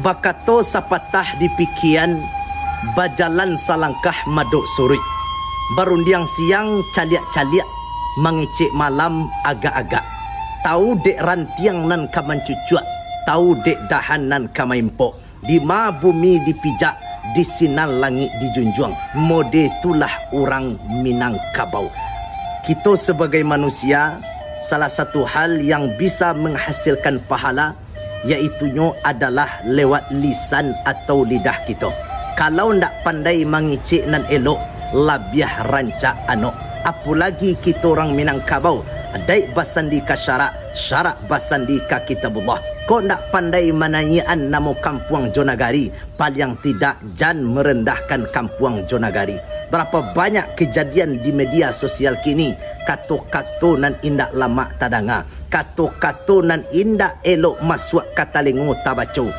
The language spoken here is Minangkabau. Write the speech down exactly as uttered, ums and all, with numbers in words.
Bakato sapatah dipikian, bajalan salangkah madok suruik. Barundiang siang caliak-caliak, mangecek malam agak-agak. Tawu dek rantiang nan ka mancucuak, tawu dek dahan nan ka maimpok. Dima bumi dipijak, di sinan langik dijunjuang. Mode tulah urang Minangkabau. Kito sabagai manusia, salah satu hal yang bisa manghasilkan pahala, yaitunyo adalah lewat lisan atau lidah kito. Kalau ndak pandai mangecek nan elok, labiah rancak anok. Apolagi kito urang Minangkabau, adaik basandi ka syarak, syarak basandi ka Kitabullah. Kok ndak pandai manaiakan namo kampuang jo nagari, paliang tidak jan marandahkan kampuang jo nagari. Barapa banyak kajadian di media sosial kini, kato-kato nan indak lamak tadanga, kato-kato nan indak elok masuak ka talingo tabaco.